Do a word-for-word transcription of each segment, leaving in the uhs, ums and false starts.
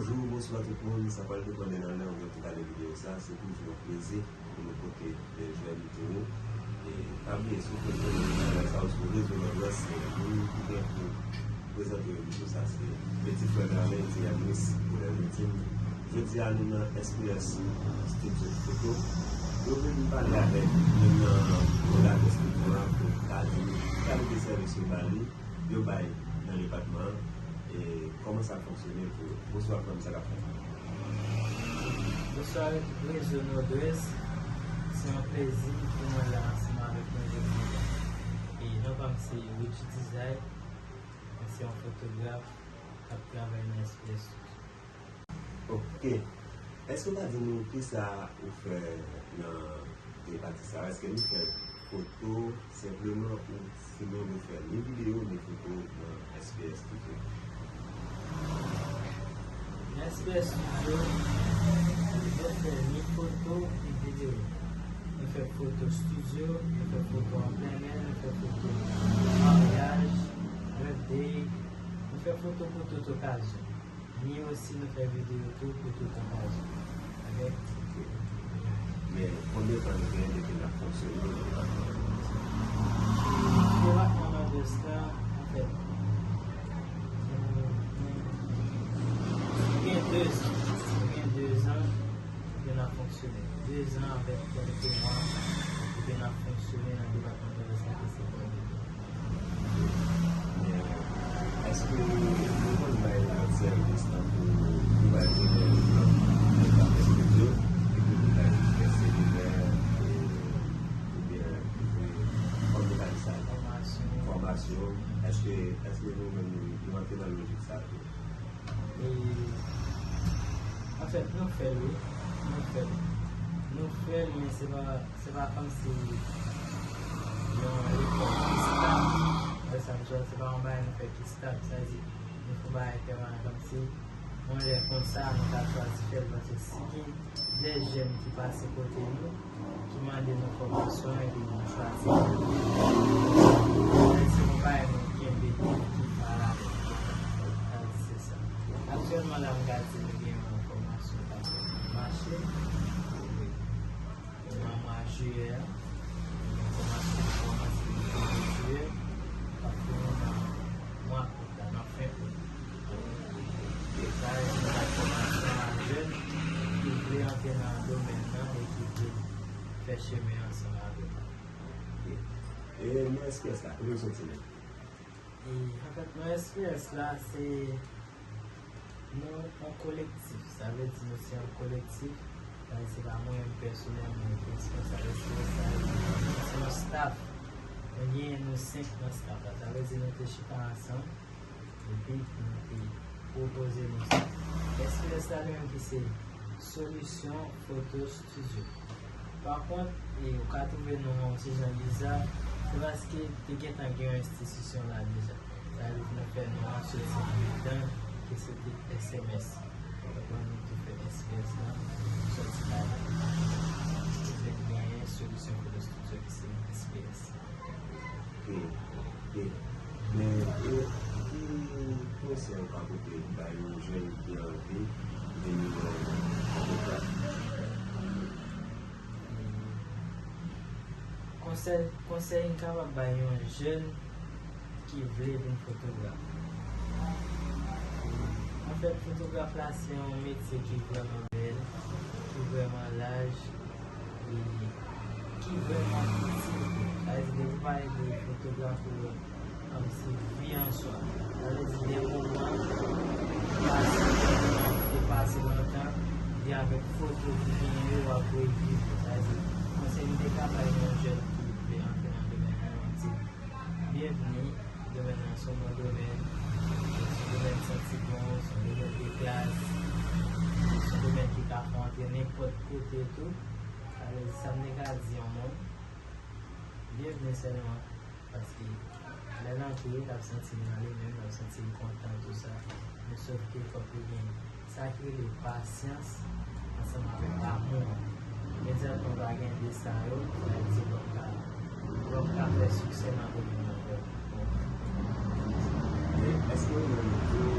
Bonjou, bonswa tout moun. Sa pral depann de nan lè ou gen pou gade videyo sa. Se toujou yon plezi pou nou pote de jwèt pou ou. E pa bliye, si w fè videyo sa ou sou rezo Nòdwès, se moun ki gen pou prezante yo videyo sa, se peti frè Darley, ti Yanis, pou lè vitim. Jodi a, nou nan S P S Studio Photo. Nou vin pale avèk youn nan fondatè studio a pou ta di kalite sèvis yo ba li, yo bay nan depatman an, e kòman sa ap fonksyone pou yo. Bonswa, frè m, sa k ap fèt? Bonswa, rezo Nòdwès. Se yon plezi pou mwen la ansanm avèk nou jodi a. E non pa m se Richie Desire. Mwen se yon fotograf k ap travay nan S P S Studio. Ok. Èske w ka di nou kisa ou fè nan depatman sa? Èske nou fè foto senpleman ou sinon nou fè ni videyo ni foto nan S P S Studio? Nan S P S Studio, nou fè ni foto ni videyo. Nou fè foto studio, nou fè foto an plen lè, nou fè foto maryaj, birthday, nou fè foto pou tout okazyon. Ni osi nou fè videyo tou pou tout okazyon. Ok? Men, konbyen tan nou gen depi n ap fonksyone nan depatman Nòdwès? Depatman Nòdwès la, anfèt, nou, nou, nou gen dezan. Nou gen dezan depi n ap fonksyone. Dezan avèk kèlke mwa depi n ap fonksyone nan depatman Nòdwès la, ke se premye. Èske nou konn bay lòt sèvis tankou nou bay telefòn, nou bay studio, epi nou bay selilè, e, oubyen, kòm nou ka di sa, fòmasyon? Èske, èske nou menm nou, nou antre nan lojik sa tou? E, anfèt, nou fè l, wi. Nou fè l. Nou fè l, men se pa, se pa kòmsi yon lekòl ki stab. Wè sa m di w, se pa yon bagay nou fè ki stab. Sa vle di, nou fè yon bagay pèmanan kòmsi, yon lè konsa, nou ka chwazi fè l, paske si gen de jèn ki pase kote nou, ki mande nou fòmasyon, epi nou chwazi. Se yon bagay nou kenbe ki paralèl. Sa vle di se sa. Aktyèlman la, m ka di nou gen yon fòmasyon k ap mache. Nan mwa jiyè a, yon fòmasyon ki kòmanse depi mwa jiyè, k ap fini nan mwa out la, nan fen out. Sa se yon fòmasyon a jèn ki vle antre nan domèn nan e ki vle fè chemen ansanm avè nou. Ok. E nan S P S la, kote w soti menm? E, anfèt, nan S P S la, se nou yon kolektif. Sa vle di nou se yon kolektif. Sa vle di se pa mwen menm pèsonèlman ki responsab S P S la. Se yon staff. Nou genyen nou senk nan staff la. Sa vle di nou te chita ansanm. Epi, nou te pwopoze nou sa. S P S la li menm ki se Solution Photo Studio. Pa kont, e, ou ka twouve non an yon ti jan biza, se paske te gentan gen yon enstitisyon la deja. Sa vle di nou fè non an soti andedan, ki se te S M S. Donk, nou te fè S P S la, soti ladan. Epi genyen Solution Photo Studio ki se S P S. Ok, ok. Men, e, ki konsèy ou ka pote bay yon jèn ki anvi vin yon fotograf? Konsèy, konsèy m kapab bay yon jèn ki vle vin fotograf. Anfèt, fotograf la se yon metye ki vrèman bèl, ki vrèman laj, e ki vrèman itil tou. Sa vle di, depi w pale de fotograf, ou wè kòmsi vi an swa. Sa vle di, de moman ou pase, ou pase lontan, gen avèk foto ki genyen yo, w ap reviv yo. Sa vle di, konsèy m te ka bay yon jèn ki vle antre nan domèn nan, m ap di l, byenvni, domèn nan se yon bon domèn, se yon domèn ki santi bon, se yon domèn de klas, se yon domèn ki ka fè w antre nenpòt kote tou. Sa vle di, sa m te ka di yon moun, byenvni sèlman, paske lè l antre, l ap santi l nan li menm, l ap santi l kontan, tou sa. Men sòf ke fòk li gen sa ki rele pasyans ansanm avèk amou an. Imedyatman w pa gen de sa yo, sa vle di w p ap ka, w p ap ka fè siksè nan domèn nan vrèman. Men èske ou menm tou,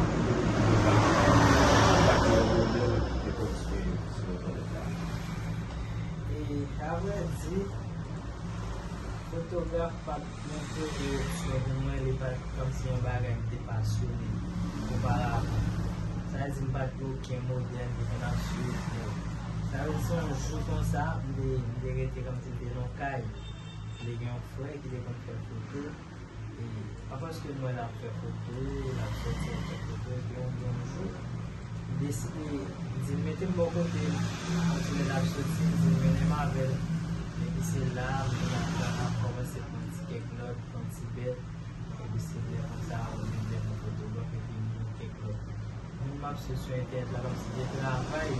apre ke w fin fè Mwen di, fotograf pa t yon premye opsyon pou mwen, li pa t kòmsi yon bagay m te pasyone oparavan. Sa vle di m pa t gen okenn modèl m te konn ap swiv, non. Sa vle di se yon jou konsa, m te, m te rete kòmsi m te nan yon kay. M te gen yon frè ki te konn fè foto. E pa paske m wè l ap fè foto, l ap sòti ap fè foto, epi yon, yon jou, m deside, m di l mete m bò kote l, kontinye l ap soti, m di l mennen m avè l. Epi se la, m vin ap, ap kòmanse pran ti kèk nòt, pran ti bèt, epi se lè konsa, ou vin vè mwen fotograf, epi m pran kèk nòt. Moun m ap swiv sou entènèt la, kòmsi se travay m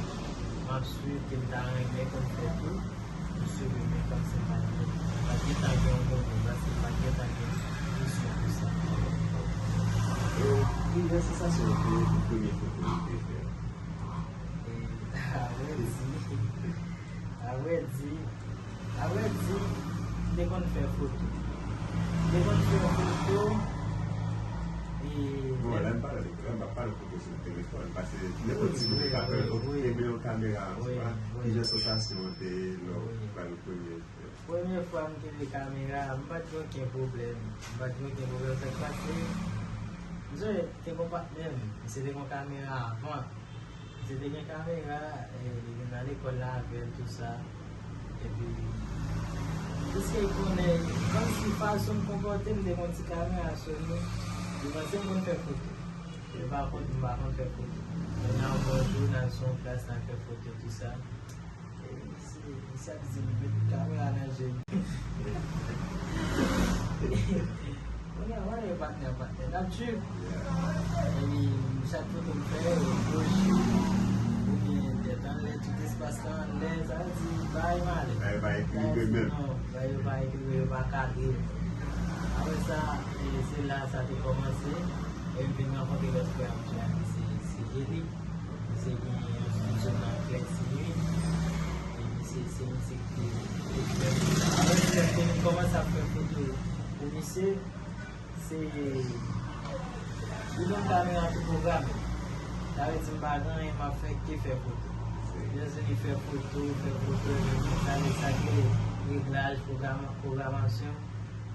ap swiv ke m ta renmen konn fè tou. M swiv li, men kòmsi m pa t gen, m pa t gentan gen yon modèl, paske m pa t gentan gen vizyon pou sa. E ki jan sansasyon w te pou premye foto ou te fè? E, a vrè di, a vrè di, a vrè di, m te konn fè foto. M te konn fè foto, e Bon, lè m pale de, lè m ap pale foto sou telefòn, paske nenpòt timoun ka fè, kenbe yon kamera, wi, ki jan sansasyon w te ye lè w pral premye fè? Premye fwa m kenbe kamera, m pa t gen okenn pwoblèm. M pa t gen okenn pwoblèm, sa k pase, m sonje te gen yon patnè m, misye te gen yon kamera avan. Misye te gen kamera, e, li vin nan lekòl la avè l, tou sa. Epi, piske l konnen, kòmsi fason m konpòte m, te gen yon ti kamera sou li, li panse m konn fè foto. Men pa kont, m pa konn fè foto. Kounye a, yon bon jou, n al sou yon plas, n al fè foto, tou sa. E, misye, misye ap di m, met kamera nan je m. Kounye a, wale patnè, patnè, n ap swiv. Epi, chak foto m fè, yo gwo je, oubyen tèt anlè, tout espas la anlè, sa vle di, bay malè. Bay pa ekilibre menm. Non, bay yo pa ekilibre, yo pa kadre. Apre sa, e, se la sa te kòmanse. E m vin rankontre lòt frè m ki la, ki se, se Eli. Misye gen yon estidyo nan Klèti Nwi. E misye, se misye ki te, ki te fè. Apre, lè ke nou kòmanse ap fè foto pou misye, se, li gen yon kamera tou pwograme. Sa vle di m pa gen anyen m ap fè ke fè foto. Jis vini fè foto, fè foto, epi sa, sa gen reglaj, pwograma-, pwogramasyon,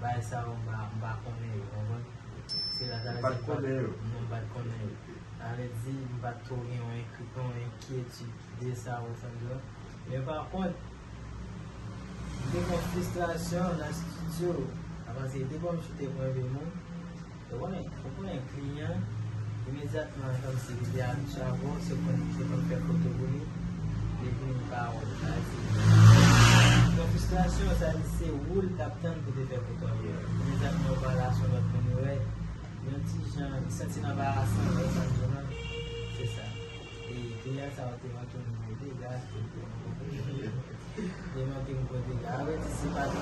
bagay sa yo m pa, m pa konnen yo, konprann? Se la, sa vle di m pa t konnen yo. Non, m pa t konnen yo. Sa vle di, m pa t twò gen yon enkri-, yon enkyetid de sa, ou konprann? Men pa kont, m te gen yon fristrasyon nan estidyo a, paske te ban m choute pou enpe moun. Ou konnen, ou konnen kliyan, imedyatman, kòmsi li te abitye avè w, se konn, se konn fè foto pou li, li vin pa wè l. Sa vle di, nan fristrasyon, sa vle di se ou l t ap tann pou te fè foto avè w. Imedyatman ou pale a yon lòt moun, li wè, yon ti jan, li santi l anbarasan, ou wè sa m di w lan, se sa. E kliyan sa yo te manke m gwo dega, te, te, te manke m gwo dega. Sa vle di se pa yon,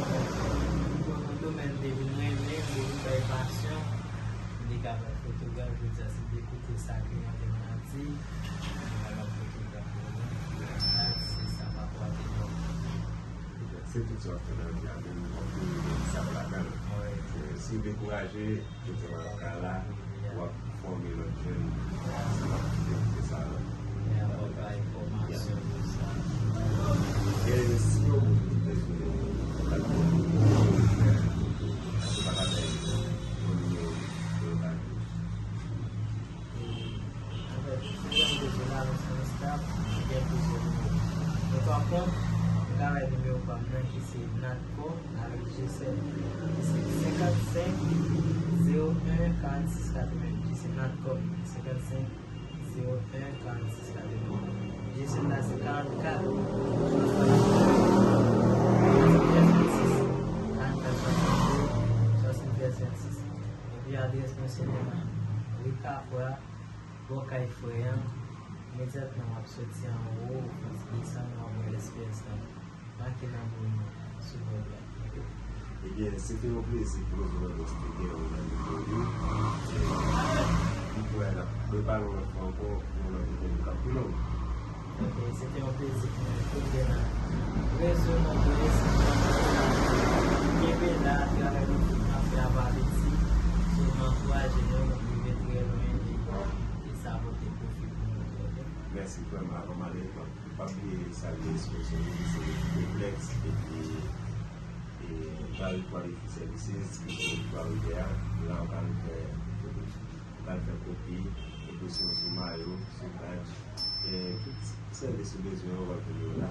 yon domèn m te vin renmen, m te vin bay pasyon, m te ka fè fotograf, jodi a si m te koute sa kliyan te vin ap di, m te ka fè fotograf pou mwen. Sa se sa m ap pote non. Se tout sa w ap fè nan vi a, menm w ap fè sa w ladan l. Wi. Se, si w dekouraje, Kote w ap ka la, w ap fòme lòt jèn, sa w ap kite, kite sa la. E si yon moun bezwen kontak ou, ou fè, ou pa ka bay yon nimewo telefòn. Anfèt, si w bezwen la, nou se yon staff, nou gen plizyè nimewo. Men pa kont, nou ka bay nimewo pa m nan ki se Natcom avèk G sèt. Ki se senkannsenk zewo en karannsis katrevenndis. Se Natcom, senkannsenk zewo en karannsis katrevenndis. G sèt la se karannkat swasanndez venntsis. Karannkat swasanndez venntsis. Epi adrès mwen se nan ri Kafou a, bò kay frè an. Imedyatman w ap soti anwo, w ap desann, w ap wè S P S lan make nan bò nou, sou bòd la. Ebyen, se te yon plezi pou nou jwenn nou te gen ou nan nivo yo. E, m kwè n ap reparl yon lòt fwa ankò pou yon lòt entèvyou k ap pi long. Ok, se te yon plezi pou mwen tou gen nan rezo nou, pou espas nou la. Kenbe la, travay nou tout n ap fè a pa piti. So, nou ankouraje nou rive trè lwen e, e sa pote pwofi pou nou tou, ok? Mèsi frè m, avan m ale, m ap, m p ap bliye salye sponsò nou ki se Deplè. Epi, e, valid quality services, ki se pwa ou ye a, la ou ka al fè, ou ka al fè kopi, enpresyon sou mayo, sou badge, e, tout sèvis ou bezwen yo, w ap jwenn yo la.